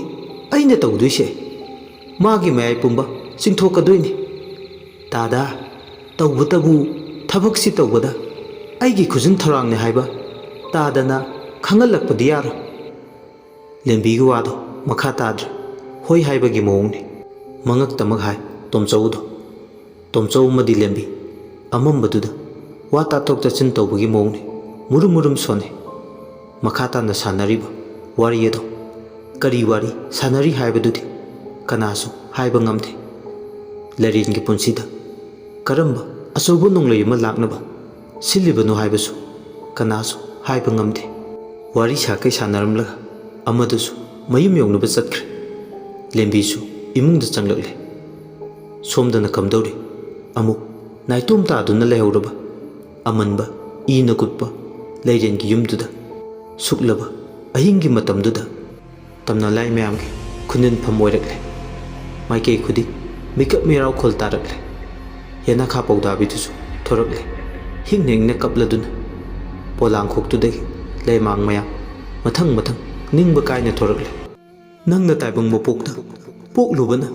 ꯑꯩꯅ ꯇꯧꯗꯣꯏꯁꯦ꯫ ꯃꯥꯒꯤ ꯃꯌꯥꯏ ꯄꯨꯝꯕ ꯆꯤꯡꯊꯣꯛꯀꯗꯣꯏꯅꯤ꯫ ꯇꯥꯗ, ꯇꯧꯕꯇꯕꯨ ꯊꯕꯛꯁꯤ ꯇꯧꯕꯗ ꯑꯩꯒꯤ ꯈꯨꯖꯤꯟ ꯊꯧꯔꯥꯡꯅꯤ ꯍꯥꯏꯕ ꯇꯥꯗꯅ ꯈꯪꯍꯜꯂꯛꯄꯗꯤ ꯌꯥꯔꯣꯏ"꯫ ꯂꯦꯝꯕꯤꯒꯤ ꯋꯥꯗꯣ ꯃꯈꯥ ꯇꯥꯗ꯭ꯔꯦ꯫ ꯍꯣꯏ ꯍꯥꯏꯕꯒꯤ ꯃꯑꯣꯡꯅꯤ꯫ ꯃꯉꯛꯇꯃꯛ ꯍꯥꯏ ꯇꯣꯝꯆꯧꯗꯣ꯫ ꯇꯣꯝꯆꯧ ꯑꯃꯗꯤ ꯂꯦꯝꯕꯤ ꯑꯃꯝꯕꯗꯨꯗ ꯋꯥ ꯇꯥꯊꯣꯛ ꯇꯥꯁꯤꯟ ꯇꯧꯕꯒꯤ ꯃꯑꯣꯡꯅꯤ꯫ ꯃꯨꯔꯨꯝ ꯃꯨꯔꯨꯝ ꯁꯣꯟꯅꯩ꯫ ꯃꯈꯥ ꯇꯥꯅ ꯁꯥꯟꯅꯔꯤꯕ ꯋꯥꯔꯤ ꯑꯗꯣ ꯀꯔꯤ ꯋꯥꯔꯤ ꯁꯥꯟꯅꯔꯤ ꯍꯥꯏꯕꯗꯨꯗꯤ ꯀꯅꯥꯁꯨ ꯍꯥꯏꯕ ꯉꯝꯗꯦ꯫ ꯂꯥꯏꯔꯦꯟꯒꯤ ꯄꯨꯟꯁꯤꯗ ꯀꯔꯝꯕ ꯑꯆꯧꯕ ꯅꯣꯡꯂꯩ ꯑꯃ ꯂꯥꯛꯅꯕ ꯁꯤꯜꯂꯤꯕꯅꯣ ꯍꯥꯏꯕꯁꯨ ꯀꯅꯥꯁꯨ ꯍꯥꯏꯕ ꯉꯝꯗꯦ꯫ ꯋꯥꯔꯤ ꯁꯥꯈꯩ ꯁꯥꯟꯅꯔꯝꯂꯒ ꯑꯃꯗꯨꯁꯨ ꯃꯌꯨꯝ ꯌꯧꯅꯕ ꯆꯠꯈ꯭ꯔꯦ꯫ ꯂꯦꯝꯕꯤꯁꯨ ꯏꯃꯨꯡꯗ ꯆꯪꯂꯛꯂꯦ꯫ ꯁꯣꯝꯗꯅ ꯀꯝꯗꯧꯔꯤ? ꯑꯃꯨꯛ ꯅꯥꯏꯇꯣꯝ ꯇꯥꯗꯨꯅ ꯂꯩꯍꯧꯔꯕ ꯑꯃꯟꯕ ꯏꯅ ꯀꯨꯠꯄ ꯂꯩꯔꯦꯟꯒꯤ ꯌꯨꯝꯗꯨꯗ ꯁꯨꯛꯂꯕ ꯑꯍꯤꯡꯒꯤ ꯃꯇꯝꯗꯨꯗ ꯇꯝꯅ ꯂꯥꯏ ꯃꯌꯥꯝꯒꯤ ꯈꯨꯅꯤꯟꯐꯝ ꯑꯣꯏꯔꯛꯂꯦ꯫ ꯃꯥꯏꯀꯩ ꯈꯨꯗꯤꯡ ꯃꯤꯀꯞ ꯃꯤꯔꯥꯎ ꯈꯣꯜ ꯇꯥꯔꯛꯂꯦ꯫ ꯌꯦꯅꯈꯥ ꯄꯧꯗꯥꯕꯤꯗꯨꯁꯨ ꯊꯣꯔꯛꯂꯦ꯫ ꯍꯤꯡꯅ ꯍꯤꯡꯅ ꯀꯞꯂꯗꯨꯅ ꯄꯣꯂꯥꯡꯈꯣꯛꯇꯨꯗꯒꯤ ꯂꯩꯃꯥꯡ ꯃꯌꯥꯝ ꯃꯊꯪ ꯃꯊꯪ ꯅꯤꯡꯕ ꯀꯥꯏꯅ ꯊꯣꯔꯛꯂꯦ꯫ "ꯅꯪꯅ ꯇꯥꯏꯕꯪ ꯃꯄꯣꯛꯇ ꯄꯣꯛꯂꯨꯕꯅ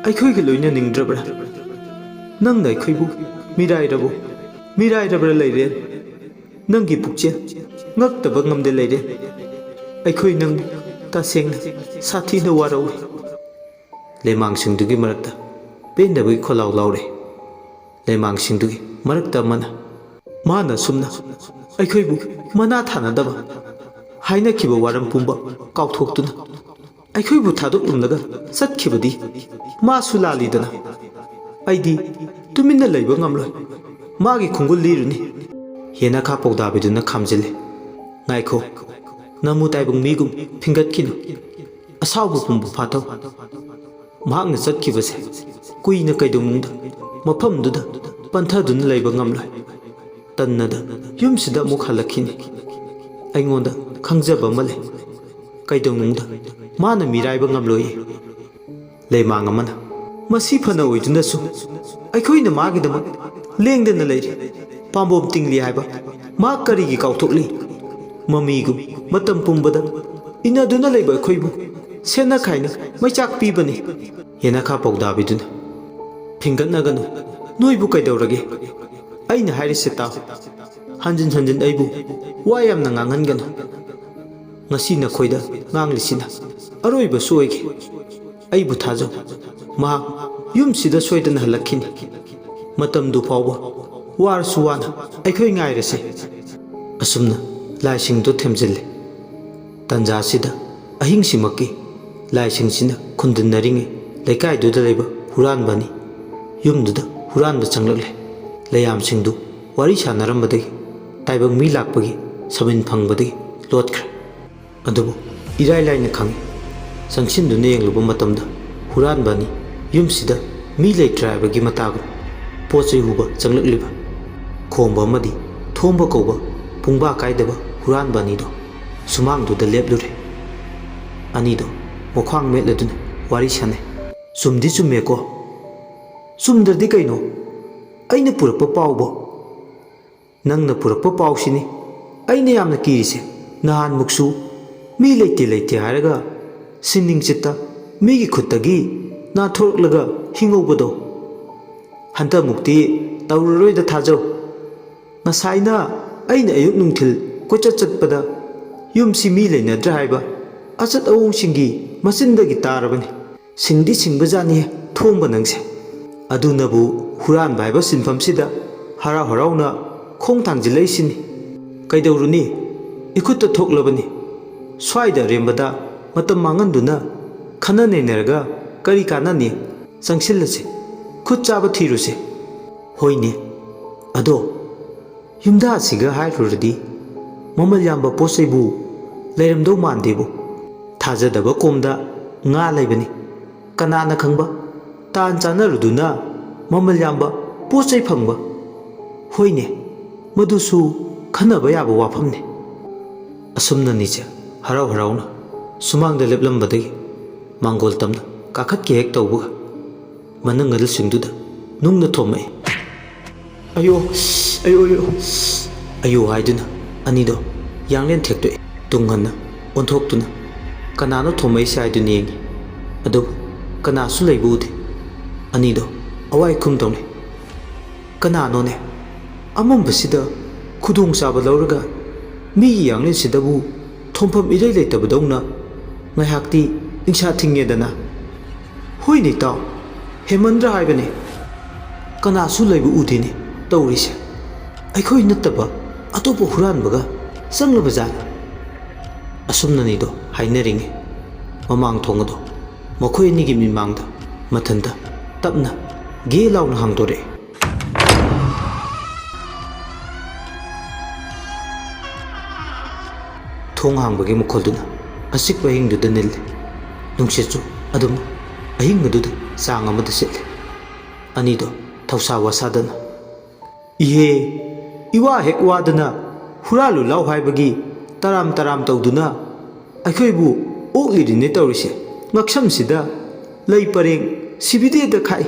ꯑꯩꯈꯣꯏꯒ ꯂꯣꯏꯅꯅꯤꯡꯗ꯭ꯔꯕ꯭ꯔꯥ? ꯅꯪꯅ ꯑꯩꯈꯣꯏꯕꯨ ꯃꯤꯔꯥꯏꯔꯕꯣ? ꯃꯤꯔꯥꯏꯔꯕ꯭ꯔꯥ ꯂꯩꯔꯦ? ꯅꯪꯒꯤ ꯄꯨꯛꯆꯦꯜ ꯉꯛꯇꯕ ꯉꯝꯗꯦ ꯂꯩꯔꯦ꯫ ꯑꯩꯈꯣꯏ ꯅꯪꯕꯨ ꯇꯁꯦꯡꯅ ꯁꯥꯊꯤꯅ ꯋꯥꯔꯧꯏ"꯫ ꯂꯩꯃꯥꯡꯁꯤꯡꯗꯨꯒꯤ ꯃꯔꯛꯇ ꯄꯦꯟꯗꯕꯒꯤ ꯈꯣꯜꯂꯥꯎ ꯂꯥꯎꯔꯦ꯫ ꯂꯩꯃꯥꯡꯁꯤꯡꯗꯨꯒꯤ ꯃꯔꯛꯇ ꯑꯃꯅ, "ꯃꯥꯅ ꯑꯁꯨꯝꯅ ꯑꯩꯈꯣꯏꯕꯨ ꯃꯅꯥ ꯊꯥꯅꯗꯕ ꯍꯥꯏꯅꯈꯤꯕ ꯋꯥꯔꯝ ꯄꯨꯝꯕ ꯀꯥꯎꯊꯣꯛꯇꯨꯅ ꯑꯩꯈꯣꯏꯕꯨ ꯊꯥꯗꯣꯛꯂꯝꯂꯒ ꯆꯠꯈꯤꯕꯗꯤ ꯃꯥꯁꯨ ꯂꯥꯜꯂꯤꯗꯅ꯫ ꯑꯩꯗꯤ ꯇꯨꯃꯤꯟꯅ ꯂꯩꯕ ꯉꯝꯂꯣꯏ꯫ ꯃꯥꯒꯤ ꯈꯣꯡꯒꯨꯜ ꯂꯤꯔꯨꯅꯤ"꯫ ꯍꯦꯅꯈꯥ ꯄꯥꯎꯗꯥꯕꯤꯗꯨꯅ ꯈꯥꯝꯖꯤꯜꯂꯦ꯫ "ꯉꯥꯏꯈꯣ, ꯅꯃꯨ ꯇꯥꯏꯕꯪ ꯃꯤꯒꯨꯝ ꯐꯤꯡꯒꯠꯈꯤꯅꯨ꯫ ꯑꯁꯥꯎꯕ ꯄꯨꯝꯕ ꯐꯥꯊꯧ꯫ ꯃꯍꯥꯛꯅ ꯆꯠꯈꯤꯕꯁꯦ ꯀꯨꯏꯅ ꯀꯩꯗꯧꯅꯨꯡꯗ ꯃꯐꯝꯗꯨꯗ ꯄꯟꯊꯗꯨꯅ ꯂꯩꯕ ꯉꯝꯂꯣꯏ꯫ ꯇꯟꯅꯗ ꯌꯨꯝꯁꯤꯗ ꯑꯃꯨꯛ ꯍꯜꯂꯛꯈꯤꯅꯤ꯫ ꯑꯩꯉꯣꯟꯗ ꯈꯪꯖꯕ ꯑꯃ ꯂꯩ꯫ ꯀꯩꯗꯧꯅꯨꯡꯗ ꯃꯥꯅ ꯃꯤꯔꯥꯏꯕ ꯉꯝꯂꯣꯏꯌꯦ꯫" ꯂꯩꯃꯥꯡ ꯑꯃꯅ, "ꯃꯁꯤ ꯐꯅ ꯑꯣꯏꯗꯨꯅꯁꯨ ꯑꯩꯈꯣꯏꯅ ꯃꯥꯒꯤꯗꯃꯛ ꯂꯦꯡꯗꯅ ꯂꯩꯔꯤ꯫ ꯄꯥꯝꯕꯣꯝ ꯇꯤꯡꯂꯤ ꯍꯥꯏꯕ ꯃꯥ ꯀꯔꯤꯒꯤ ꯀꯥꯎꯊꯣꯛꯂꯤ? ꯃꯃꯤꯒꯨꯝ ꯃꯇꯝ ꯄꯨꯝꯕꯗ ꯏꯟꯅꯗꯨꯅ ꯂꯩꯕ ꯑꯩꯈꯣꯏꯕꯨ ꯁꯦꯟꯅ ꯈꯥꯏꯅ ꯃꯩꯆꯥꯛ ꯄꯤꯕꯅꯤ꯫" ꯍꯦꯅꯈꯥ ꯄꯥꯎꯗꯥꯕꯤꯗꯨꯅ, "ꯐꯤꯡꯒꯠꯅꯒꯅꯨ꯫ ꯅꯣꯏꯕꯨ ꯀꯩꯗꯧꯔꯒꯦ? ꯑꯩꯅ ꯍꯥꯏꯔꯤꯁꯦ ꯇꯥꯎ꯫ ꯍꯟꯖꯤꯟ ꯍꯟꯖꯤꯟ ꯑꯩꯕꯨ ꯋꯥ ꯌꯥꯝꯅ ꯉꯥꯡꯍꯟꯒꯅꯨ꯫ ꯉꯁꯤ ꯅꯈꯣꯏꯗ ꯉꯥꯡꯂꯤꯁꯤꯅ ꯑꯔꯣꯏꯕꯁꯨ ꯑꯣꯏꯒꯦ꯫ ꯑꯩꯕꯨ ꯊꯥꯖꯧ꯫ ꯃꯍꯥꯛ ꯌꯨꯝꯁꯤꯗ ꯁꯣꯏꯗꯅ ꯍꯜꯂꯛꯈꯤꯅꯤ꯫ ꯃꯇꯝꯗꯨ ꯐꯥꯎꯕ ꯋꯥꯔꯁꯨ ꯋꯥꯅ ꯑꯩꯈꯣꯏ ꯉꯥꯏꯔꯁꯦ꯫" ꯑꯁꯨꯝꯅ ꯂꯥꯏꯁꯤꯡꯗꯨ ꯊꯦꯝꯖꯤꯜꯂꯦ꯫ ꯇꯟꯖꯥꯁꯤꯗ ꯑꯍꯤꯡꯁꯤꯃꯛꯀꯤ ꯂꯥꯏꯁꯤꯡꯁꯤꯅ ꯈꯨꯟꯗꯟꯅꯔꯤꯉꯩ ꯂꯩꯀꯥꯏꯗꯨꯗ ꯂꯩꯕ ꯍꯨꯔꯥꯟꯕ ꯑꯅꯤ ꯌꯨꯝꯗꯨꯗ ꯍꯨꯔꯥꯟꯕ ꯆꯪꯂꯛꯂꯦ꯫ ꯂꯩꯌꯥꯝꯁꯤꯡꯗꯨ ꯋꯥꯔꯤ ꯁꯥꯟꯅꯔꯝꯕꯗꯒꯤ ꯇꯥꯏꯕꯪ ꯃꯤ ꯂꯥꯛꯄꯒꯤ ꯁꯃꯤꯟ ꯐꯪꯕꯗꯒꯤ ꯂꯣꯠꯈ꯭ꯔꯦ꯫ ꯑꯗꯨꯕꯨ ꯏꯔꯥꯏ ꯂꯥꯏꯅ ꯈꯪꯏ꯫ ꯆꯪꯁꯤꯟꯗꯨꯅ ꯌꯦꯡꯂꯨꯕ ꯃꯇꯝꯗ ꯍꯨꯔꯥꯟꯕ ꯑꯅꯤ ꯌꯨꯝꯁꯤꯗ ꯃꯤ ꯂꯩꯇ꯭ꯔꯦ ꯍꯥꯏꯕꯒꯤ ꯃꯇꯥꯒꯨꯝ ꯄꯣꯠ ꯆꯩ ꯍꯨꯕ ꯆꯪꯂꯛꯂꯤꯕ ꯈꯣꯝꯕ ꯑꯃꯗꯤ ꯊꯣꯝꯕ ꯀꯧꯕ ꯄꯨꯡꯕꯥ ꯀꯥꯏꯗꯕ ꯍꯨꯔꯥꯟꯕ ꯑꯅꯤꯗꯣ ꯁꯨꯃꯥꯡꯗꯨꯗ ꯂꯦꯞꯂꯨꯔꯦ꯫ ꯑꯅꯤꯗꯣ ꯃꯈ꯭ꯋꯥꯡ ꯃꯦꯠꯂꯗꯨꯅ ꯋꯥꯔꯤ ꯁꯥꯟꯅꯩ꯫ "ꯆꯨꯝꯗꯤ ꯆꯨꯝꯃꯦꯀꯣ?" "ꯆꯨꯝꯗ꯭ꯔꯗꯤ ꯀꯩꯅꯣ? ꯑꯩꯅ ꯄꯨꯔꯛꯄ ꯄꯥꯎꯕꯣ?" "ꯅꯪꯅ ꯄꯨꯔꯛꯄ ꯄꯥꯎꯁꯤꯅꯤ ꯑꯩꯅ ꯌꯥꯝꯅ ꯀꯤꯔꯤꯁꯦ꯫ ꯅꯍꯥꯟꯃꯨꯛꯁꯨ ꯃꯤ ꯂꯩꯇꯦ ꯂꯩꯇꯦ ꯍꯥꯏꯔꯒ ꯁꯤꯟꯅꯤꯡꯆꯤꯠꯇ ꯃꯤꯒꯤ ꯈꯨꯠꯇꯒꯤ ꯅꯥꯟꯊꯣꯔꯛꯂꯒ ꯍꯤꯡꯍꯧꯕꯗꯣ꯫ ꯍꯟꯗꯛꯃꯨꯛꯇꯤ ꯇꯧꯔꯔꯣꯏꯗ ꯊꯥꯖꯧ꯫ ꯉꯁꯥꯏꯅ ꯑꯩꯅ ꯑꯌꯨꯛ ꯅꯨꯡꯊꯤꯜ ꯀꯣꯏꯆꯠ ꯆꯠꯄꯗ ꯌꯨꯝꯁꯤ ꯃꯤ ꯂꯩꯅꯗ꯭ꯔꯦ ꯍꯥꯏꯕ ꯑꯆꯠ ꯑꯋꯣꯡꯁꯤꯡꯒꯤ ꯃꯆꯤꯟꯗꯒꯤ ꯇꯥꯔꯕꯅꯤ꯫ ꯁꯤꯡꯗꯤ ꯁꯤꯡꯕꯖꯥꯠꯅꯤ ꯊꯣꯝꯕ ꯅꯪꯁꯦ꯫ ꯑꯗꯨꯅꯕꯨ ꯍꯨꯔꯥꯟꯕ ꯍꯥꯏꯕ ꯁꯤꯟꯐꯝꯁꯤꯗ ꯍꯔꯥꯎ ꯍꯔꯥꯎꯅ ꯈꯣꯡ ꯊꯥꯡꯖꯤꯜꯂꯛꯏꯁꯤꯅꯤ꯫ ꯀꯩꯗꯧꯔꯨꯅꯤ? ꯏꯈꯨꯠꯇ ꯊꯣꯛꯂꯕꯅꯤ꯫ ꯁ꯭ꯋꯥꯏꯗ ꯑꯔꯦꯝꯕꯗ ꯃꯇꯝ ꯃꯥꯡꯍꯟꯗꯨꯅ ꯈꯟꯅ ꯅꯩꯅꯔꯒ ꯀꯔꯤ ꯀꯥꯟꯅꯅꯤ? ꯆꯪꯁꯤꯜꯂꯁꯤ, ꯈꯨꯠ ꯆꯥꯕ ꯊꯤꯔꯨꯁꯤ꯫" "ꯍꯣꯏꯅꯦ, ꯑꯗꯣ ꯌꯨꯝꯗ ꯑꯁꯤꯒ ꯍꯥꯏꯔꯨꯔꯗꯤ ꯃꯃꯜ ꯌꯥꯝꯕ ꯄꯣꯠ ꯆꯩꯕꯨ ꯂꯩꯔꯝꯗꯧ ꯃꯥꯟꯗꯦꯕꯨ꯫ ꯊꯥꯖꯗꯕ ꯀꯣꯝꯗ ꯉꯥ ꯂꯩꯕꯅꯤ꯫ ꯀꯅꯥꯅ ꯈꯪꯕ? ꯇꯥꯟ ꯆꯥꯟꯅꯔꯨꯗꯨꯅ ꯃꯃꯜ ꯌꯥꯝꯕ ꯄꯣꯠ ꯆꯩ ꯐꯪꯕ꯫ ꯍꯣꯏꯅꯦ, ꯃꯗꯨꯁꯨ ꯈꯟꯅꯕ ꯌꯥꯕ ꯋꯥꯐꯝꯅꯤ꯫ ꯑꯁꯨꯝꯅꯅꯤꯁꯦ ꯍꯔꯥꯎ ꯍꯔꯥꯎꯅ ꯁꯨꯃꯥꯡꯗ ꯂꯦꯞꯂꯝꯕꯗꯒꯤ ꯃꯥꯡꯒꯣꯜ ꯇꯝꯅ ꯀꯥꯈꯠꯀꯦ ꯍꯦꯛ ꯇꯧꯕꯒ ꯃꯅꯪꯒꯜꯁꯤꯡꯗꯨꯗ ꯅꯨꯡꯅ ꯊꯣꯝꯃꯛꯏ꯫ "ꯑꯌꯣ, ꯑꯌꯣ, ꯑꯌꯣ!" ꯑꯌꯣ ꯍꯥꯏꯗꯨꯅ ꯑꯅꯤꯗꯣ ꯌꯥꯡꯂꯦꯟ ꯊꯦꯛꯇꯣꯛꯏ꯫ ꯇꯨꯡ ꯍꯟꯅ ꯑꯣꯟꯊꯣꯛꯇꯨꯅ ꯀꯅꯥꯅꯣ ꯊꯣꯝꯃꯛꯏꯁꯦ ꯍꯥꯏꯗꯨꯅ ꯌꯦꯡꯉꯤ꯫ ꯑꯗꯨꯕꯨ ꯀꯅꯥꯁꯨ ꯂꯩꯕ ꯎꯗꯦ꯫ ꯑꯅꯤꯗꯣ ꯑꯋꯥꯏ ꯈꯨꯝ ꯇꯧꯅꯩ꯫ "ꯀꯅꯥꯅꯣꯅꯦ ꯑꯃꯝꯕꯁꯤꯗ ꯈꯨꯗꯣꯡꯆꯥꯕ ꯂꯧꯔꯒ ꯃꯤꯒꯤ ꯌꯥꯡꯂꯦꯟꯁꯤꯗꯕꯨ ꯊꯣꯝꯐꯝ ꯏꯔꯩ ꯂꯩꯇꯕꯗꯧꯅ ꯉꯥꯏꯍꯥꯛꯇꯤ ꯅꯤꯡꯁꯥ ꯊꯤꯡꯉꯦꯗꯅ?" "ꯍꯣꯏꯅꯦ ꯏꯇꯥꯎ, ꯍꯦꯃꯟꯗ꯭ꯔ ꯍꯥꯏꯕꯅꯦ꯫ ꯀꯅꯥꯁꯨ ꯂꯩꯕ ꯎꯗꯦꯅꯦ ꯇꯧꯔꯤꯁꯦ꯫ ꯑꯩꯈꯣꯏ ꯅꯠꯇꯕ ꯑꯇꯣꯞꯄ ꯍꯨꯔꯥꯟꯕꯒ ꯆꯪꯂꯕ ꯖꯥꯠꯂ?" ꯑꯁꯨꯝꯅꯅꯤꯗꯣ ꯍꯥꯏꯅꯔꯤꯉꯩ ꯃꯃꯥꯡ ꯊꯣꯡ ꯑꯗꯣ ꯃꯈꯣꯏ ꯑꯅꯤꯒꯤ ꯃꯤꯃꯥꯡꯗ ꯃꯊꯟꯇ ꯇꯞꯅ ꯒꯦ ꯂꯥꯎꯅ ꯍꯥꯡꯗꯣꯔꯛꯑꯦ꯫ ꯊꯣꯡ ꯍꯥꯡꯕꯒꯤ ꯃꯈꯣꯜꯗꯨꯅ ꯑꯆꯤꯛꯄ ꯑꯍꯤꯡꯗꯨꯗ ꯅꯤꯜꯂꯤ꯫ ꯅꯨꯡꯁꯤꯠꯁꯨ ꯑꯗꯨꯝ ꯑꯍꯤꯡ ꯑꯗꯨꯗ ꯆꯥꯡ ꯑꯃꯗ ꯁꯤꯠꯂꯤ꯫ ꯑꯅꯤꯗꯣ ꯊꯧꯁꯥ ꯋꯥꯁꯥꯗꯅ, "ꯏꯍꯦ, ꯏꯋꯥ ꯍꯦꯛ ꯋꯥꯗꯅ ꯍꯨꯔꯥꯜꯂꯨ ꯂꯥꯎ ꯍꯥꯏꯕꯒꯤ ꯇꯔꯥꯝ ꯇꯔꯥꯝ ꯇꯧꯗꯨꯅ ꯑꯩꯈꯣꯏꯕꯨ ꯑꯣꯛꯂꯤꯔꯤꯅꯦ ꯇꯧꯔꯤꯁꯦ꯫ ꯉꯛꯁꯝꯁꯤꯗ ꯂꯩ ꯄꯔꯦꯡ ꯁꯤꯕꯤꯗꯦꯗ ꯈꯥꯛꯏ꯫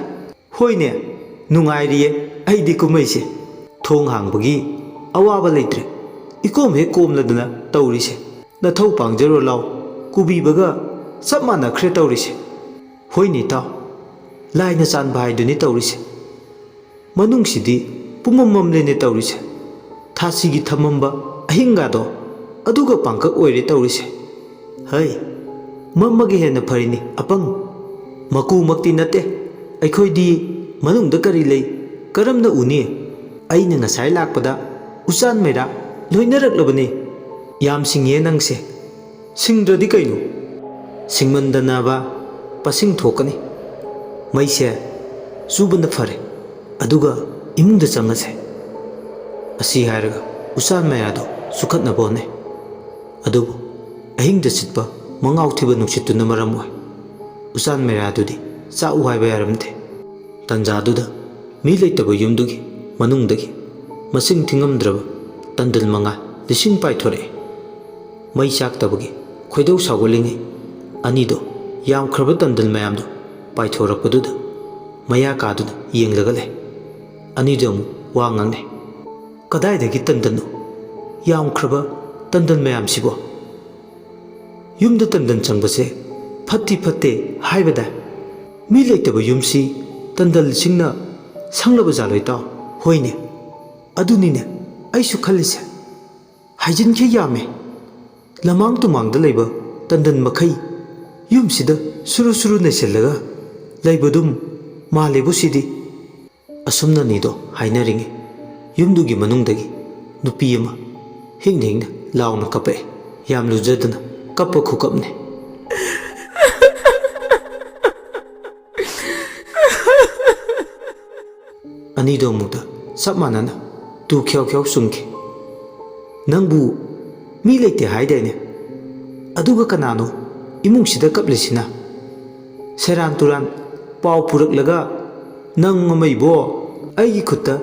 ꯍꯣꯏꯅꯦ, ꯅꯨꯡꯉꯥꯏꯔꯤꯌꯦ ꯑꯩꯗꯤ ꯀꯨꯝꯍꯩꯁꯦ꯫ ꯊꯣꯡ ꯍꯥꯡꯕꯒꯤ ꯑꯋꯥꯕ ꯂꯩꯇ꯭ꯔꯦ꯫ ꯏꯀꯣꯝ ꯍꯦꯛ ꯀꯣꯝꯂꯗꯅ ꯇꯧꯔꯤꯁꯦ꯫ ꯅꯊꯧ ꯄꯥꯡꯖꯔꯣ ꯂꯥꯎ, ꯀꯨꯕꯤꯕꯒ ꯆꯞ ꯃꯥꯟꯅꯈ꯭ꯔꯦ ꯇꯧꯔꯤꯁꯦ꯫ ꯍꯣꯏꯅꯦ ꯏꯇꯥꯎ, ꯂꯥꯏꯅ ꯆꯥꯟꯕ ꯍꯥꯏꯗꯨꯅꯤ ꯇꯧꯔꯤꯁꯦ꯫ ꯃꯅꯨꯡꯁꯤꯗꯤ ꯄꯨꯝꯃꯝ ꯃꯝꯂꯦꯅꯦ ꯇꯧꯔꯤꯁꯦ꯫ ꯊꯥꯁꯤꯒꯤ ꯊꯃꯝꯕ ꯑꯍꯤꯡꯒꯥꯗꯣ ꯑꯗꯨꯒ ꯄꯥꯡꯀꯛ ꯑꯣꯏꯔꯦ ꯇꯧꯔꯤꯁꯦ꯫ ꯍꯩ, ꯃꯝꯃꯒ ꯍꯦꯟꯅ ꯐꯔꯤꯅꯤ ꯑꯄꯪ꯫ ꯃꯀꯨꯃꯛꯇꯤ ꯅꯠꯇꯦ, ꯑꯩꯈꯣꯏꯗꯤ ꯃꯅꯨꯡꯗ ꯀꯔꯤ ꯂꯩ, ꯀꯔꯝꯅ ꯎꯅꯤ? ꯑꯩꯅ ꯉꯁꯥꯏ ꯂꯥꯛꯄꯗ ꯎꯆꯥꯟ ꯃꯩꯔꯥ ꯂꯣꯏꯅꯔꯛꯂꯕꯅꯤ꯫ ꯌꯥꯝ ꯁꯤꯡꯉꯦ ꯅꯪꯁꯦ꯫ ꯁꯤꯡꯗ꯭ꯔꯗꯤ ꯀꯩꯅꯣ? ꯁꯤꯡꯃꯟꯗꯅꯕ ꯄꯁꯤꯡ ꯊꯣꯛꯀꯅꯤ꯫ ꯃꯩꯁꯦ ꯆꯨꯕꯅ ꯐꯔꯦ, ꯑꯗꯨꯒ ꯏꯃꯨꯡꯗ ꯆꯪꯉꯁꯦ꯫ ꯑꯁꯤ ꯍꯥꯏꯔꯒ ꯎꯆꯥꯟ ꯃꯌꯥꯗꯨ ꯆꯨꯈꯠꯅꯕ ꯍꯣꯠꯅꯩ꯫ ꯑꯗꯨꯕꯨ ꯑꯍꯤꯡꯗ ꯁꯤꯠꯄ ꯃꯉꯥꯎ ꯊꯤꯕ ꯅꯨꯡꯁꯤꯠꯇꯨꯅ ꯃꯔꯝ ꯑꯣꯏ ꯎꯆꯥꯟ ꯃꯌꯥꯗꯨꯗꯤ ꯆꯥꯛꯎ ꯍꯥꯏꯕ ꯌꯥꯔꯝꯗꯦ꯫ ꯇꯟꯖꯥꯗꯨꯗ ꯃꯤ ꯂꯩꯇꯕ ꯌꯨꯝꯗꯨꯒꯤ ꯃꯅꯨꯡꯗꯒꯤ ꯃꯁꯤꯡ ꯊꯤꯉꯝꯗ꯭ꯔꯕ ꯇꯟꯗꯜ ꯃꯉꯥ ꯂꯤꯁꯤꯡ ꯄꯥꯏꯊꯣꯔꯛꯏ꯫ ꯃꯩ ꯆꯥꯛꯇꯕꯒꯤ ꯈꯣꯏꯗꯧ ꯁꯥꯎꯒꯠꯂꯤꯉꯩ ꯑꯅꯤꯗꯣ ꯌꯥꯝꯈ꯭ꯔꯕ ꯇꯟꯗꯜ ꯃꯌꯥꯝꯗꯣ ꯄꯥꯏꯊꯣꯔꯛꯄꯗꯨꯗ ꯃꯌꯥ ꯀꯥꯗꯨꯅ ꯌꯦꯡꯂꯒ ꯂꯩ꯫ ꯑꯅꯤꯗꯣ ꯑꯃꯨꯛ ꯋꯥ ꯉꯥꯡꯅꯩ꯫ "ꯀꯗꯥꯏꯗꯒꯤ ꯇꯟꯗꯜꯅꯣ? ꯌꯥꯝꯈ꯭ꯔꯕ ꯇꯟꯗꯜ ꯃꯌꯥꯝꯁꯤꯕꯣ? ꯌꯨꯝꯗ ꯇꯟꯗꯜ ꯆꯪꯕꯁꯦ ꯐꯠꯇꯤ ꯐꯠꯇꯦ ꯍꯥꯏꯕꯗꯥꯏ? ꯃꯤ ꯂꯩꯇꯕ ꯌꯨꯝꯁꯤ ꯇꯟꯗꯜꯁꯤꯡꯅ ꯁꯪꯂꯕ ꯖꯥꯠꯂꯣꯏ ꯇꯥꯎ?" "ꯍꯣꯏꯅꯦ, ꯑꯗꯨꯅꯤꯅꯦ ꯑꯩꯁꯨ ꯈꯜꯂꯤꯁꯦ꯫ ꯍꯥꯏꯖꯤꯟꯈꯤ ꯌꯥꯝꯃꯦ꯫ ꯂꯃꯥꯡ ꯇꯨꯃꯥꯡꯗ ꯂꯩꯕ ꯇꯟꯗꯟ ꯃꯈꯩ ꯌꯨꯝꯁꯤꯗ ꯁꯨꯔꯨ ꯁꯨꯔꯨ ꯅꯩꯁꯤꯜꯂꯒ ꯂꯩꯕꯗꯨꯝ ꯃꯥꯜꯂꯦꯕꯨ ꯁꯤꯗꯤ꯫" ꯑꯁꯨꯝꯅ ꯑꯅꯤꯗꯣ ꯍꯥꯏꯅꯔꯤꯉꯩ ꯌꯨꯝꯗꯨꯒꯤ ꯃꯅꯨꯡꯗꯒꯤ ꯅꯨꯄꯤ ꯑꯃ ꯍꯤꯡꯅ ꯍꯤꯡꯅ ꯂꯥꯎꯅ ꯀꯞꯄꯛꯑꯦ꯫ ꯌꯥꯝ ꯂꯨꯖꯗꯅ ꯀꯞꯄ ꯈꯨꯀꯞꯅꯦ꯫ ꯑꯅꯤꯗꯣ ꯑꯃꯨꯛꯇ ꯆꯞ ꯃꯥꯟꯅꯅ ꯇꯨ ꯈ꯭ꯌꯥꯎ ꯈ꯭ꯌꯥꯎ ꯆꯨꯡꯈꯤ꯫ "ꯅꯪꯕꯨ ꯃꯤ ꯂꯩꯇꯦ ꯍꯥꯏꯗꯥꯏꯅꯦ? ꯑꯗꯨꯒ ꯀꯅꯥꯅꯣ ꯏꯃꯨꯡꯁꯤꯗ ꯀꯞꯂꯤꯁꯤꯅ? ꯁꯦꯔꯥꯟ ꯇꯨꯔꯥꯟ ꯄꯥꯎ ꯄꯨꯔꯛꯂꯒ ꯅꯪ ꯑꯃ ꯏꯕꯣ, ꯑꯩꯒꯤ ꯈꯨꯠꯇ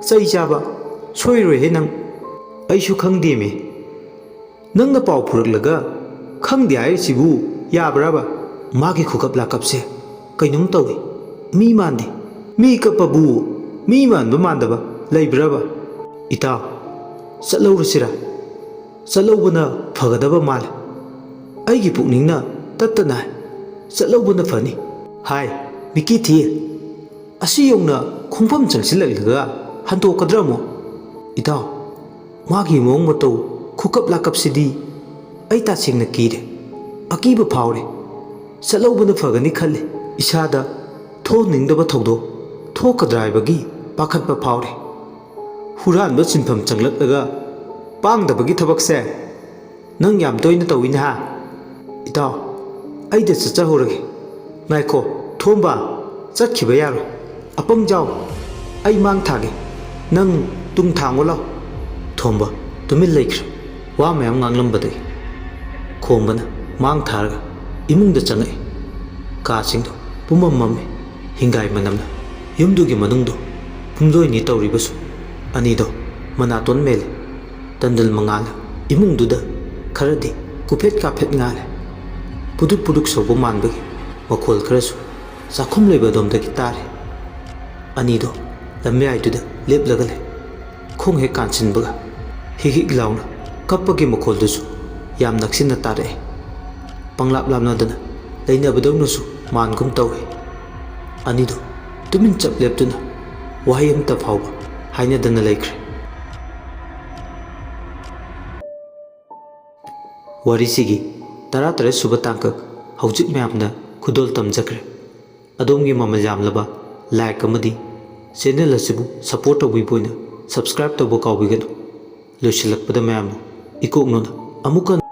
ꯆꯩ ꯆꯥꯕ ꯁꯣꯏꯔꯣꯏꯍꯦ ꯅꯪ꯫ ꯑꯩꯁꯨ ꯈꯪꯗꯦꯃꯤ꯫ ꯅꯪꯅ ꯄꯥꯎ ꯄꯨꯔꯛꯂꯒ ꯈꯪꯗꯦ ꯍꯥꯏꯔꯤꯁꯤꯕꯨ ꯌꯥꯕ꯭ꯔꯕ?" ꯃꯥꯒꯤ ꯈꯨꯀꯞ ꯂꯥꯀꯞꯁꯦ ꯀꯩꯅꯣꯝ ꯇꯧꯏ꯫ ꯃꯤ ꯃꯥꯟꯗꯦ꯫ ꯃꯤ ꯀꯞꯄꯕꯨ ꯃꯤ ꯃꯥꯟꯕ ꯃꯥꯟꯗꯕ ꯂꯩꯕ꯭ꯔꯕ? "ꯏꯇꯥꯎ, ꯆꯠꯍꯧꯔꯁꯤꯔꯥ? ꯆꯠꯍꯧꯕꯅ ꯐꯒꯗꯕ ꯃꯥꯜꯂꯦ꯫ ꯑꯩꯒꯤ ꯄꯨꯛꯅꯤꯡꯅ ꯇꯠꯇꯅ ꯍꯥꯏ, ꯆꯠꯍꯧꯕꯅ ꯐꯅꯤ꯫" "ꯍꯥꯏ, ꯃꯤꯀꯤ ꯊꯤ꯫ ꯑꯁꯤ ꯌꯧꯅ ꯈꯣꯡꯐꯝ ꯆꯪꯁꯤꯜꯂꯛꯂꯒ ꯍꯟꯗꯣꯛꯀꯗ꯭ꯔꯥ ꯑꯃꯨꯛ?" "ꯏꯇꯥꯎ, ꯃꯥꯒꯤ ꯃꯑꯣꯡ ꯃꯇꯧ, ꯈꯨꯀꯞ ꯂꯥꯀꯞꯁꯤꯗꯤ ꯑꯩ ꯇꯁꯦꯡꯅ ꯀꯤꯔꯦ, ꯑꯀꯤꯕ ꯐꯥꯎꯔꯦ꯫ ꯆꯠꯍꯧꯕꯅ ꯐꯒꯅꯤ ꯈꯜꯂꯦ꯫ ꯏꯁꯥꯗ ꯊꯣꯛꯍꯟꯅꯤꯡꯗꯕ ꯊꯧꯗꯣꯛ ꯊꯣꯛꯀꯗ꯭ꯔꯥ ꯍꯥꯏꯕꯒꯤ ꯄꯥꯈꯠꯄ ꯐꯥꯎꯔꯦ꯫ ꯍꯨꯔꯥꯟꯕ ꯁꯤꯟꯐꯝ ꯆꯪꯂꯛꯂꯒ ꯄꯥꯡꯗꯕꯒꯤ ꯊꯕꯛꯁꯦ ꯅꯪ ꯌꯥꯝ ꯇꯣꯏꯅ ꯇꯧꯏꯅꯦ ꯍꯥ?" "ꯏꯇꯥꯎ, ꯑꯩꯗ ꯆꯠꯆꯍꯧꯔꯒꯦ꯫" "ꯉꯥꯏꯈꯣ, ꯊꯣꯝꯕ, ꯆꯠꯈꯤꯕ ꯌꯥꯔꯣꯏ꯫ ꯑꯄꯪꯖꯥꯎ, ꯑꯩ ꯃꯥꯡ ꯊꯥꯒꯦ꯫ ꯅꯪ "ꯇꯨꯡ ꯊꯥꯡꯉꯣ ꯂꯥꯎ!" ꯊꯣꯝꯕ ꯇꯨꯃꯤꯟ ꯂꯩꯈ꯭ꯔꯦ꯫ ꯋꯥ ꯃꯌꯥꯝ ꯉꯥꯡꯂꯝꯕꯗꯒꯤ ꯈꯣꯝꯕꯅ ꯃꯥꯡ ꯊꯥꯔꯒ ꯏꯃꯨꯡꯗ ꯆꯪꯉꯛꯏ꯫ ꯀꯥꯁꯤꯡꯗꯣ ꯄꯨꯝꯃꯝ ꯃꯝꯃꯤ꯫ ꯍꯤꯡꯒꯥꯏ ꯃꯅꯝꯅ ꯌꯨꯝꯗꯨꯒꯤ ꯃꯅꯨꯡꯗꯣ ꯄꯨꯝꯂꯣꯏꯅꯤ ꯇꯧꯔꯤꯕꯁꯨ꯫ ꯑꯅꯤꯗꯣ ꯃꯅꯥꯇꯣꯟ ꯃꯦꯜꯂꯤ꯫ ꯇꯟꯗꯜ ꯃꯉꯥꯜꯅ ꯏꯃꯨꯡꯗꯨꯗ ꯈꯔꯗꯤ ꯀꯨꯐꯦꯠ ꯀꯥꯐꯦꯠ ꯉꯥꯜꯂꯦ꯫ ꯄꯨꯗꯨꯛ ꯄꯨꯗꯨꯛ ꯁꯧꯕ ꯃꯥꯟꯕꯒꯤ ꯃꯈꯣꯜ ꯈꯔꯁꯨ ꯆꯥꯛꯈꯨꯝ ꯂꯩꯕ ꯑꯗꯣꯝꯗꯒꯤ ꯇꯥꯔꯤ꯫ ꯑꯅꯤꯗꯣ ꯂꯝꯌꯥꯏꯗꯨꯗ ꯂꯦꯞꯂꯒ ꯂꯩ꯫ ꯈꯣꯡ ꯍꯦꯛ ꯀꯥꯟꯁꯤꯟꯕꯒ ꯍꯤꯛ ꯍꯤꯛ ꯂꯥꯎꯅ ꯀꯞꯄꯒꯤ ꯃꯈꯣꯜꯗꯨꯁꯨ ꯌꯥꯝ ꯅꯛꯁꯤꯟꯅ ꯇꯥꯔꯛꯑꯦ꯫ ꯄꯪꯂꯥꯞ ꯂꯥꯞꯅꯗꯅ ꯂꯩꯅꯕꯗꯧꯅꯁꯨ ꯃꯥꯟꯒꯨꯝ ꯇꯧꯏ꯫ ꯑꯅꯤꯗꯣ ꯇꯨꯃꯤꯟ ꯆꯞ ꯂꯦꯞꯇꯨꯅ ꯋꯥꯍꯩ ꯑꯃꯠꯇ ꯐꯥꯎꯕ ꯍꯥꯏꯅꯗꯅ ꯂꯩꯈ꯭ꯔꯦ꯫ ꯋꯥꯔꯤꯁꯤꯒꯤ ꯇꯔꯥꯇꯔꯦꯠ ꯁꯨꯕ ꯇꯥꯡꯀꯛ ꯍꯧꯖꯤꯛ ꯃꯌꯥꯝꯅ ꯈꯨꯗꯣꯜ ꯇꯝꯖꯈ꯭ꯔꯦ꯫ ꯑꯗꯣꯝꯒꯤ ꯃꯃꯜ ꯌꯥꯝꯂꯕ like ꯑꯃꯗꯤ channel ꯑꯁꯤꯕꯨ support ꯇꯧꯕꯤꯕ ꯑꯣꯏꯅ subscribe ꯇꯧꯕ ꯀꯥꯎꯕꯤꯒꯅꯨ꯫ ꯂꯣꯏꯁꯤꯜꯂꯛꯄꯗ ꯃꯌꯥꯝꯕꯨ ꯏꯀꯣꯛꯅꯣꯅ ꯑꯃꯨꯛꯀ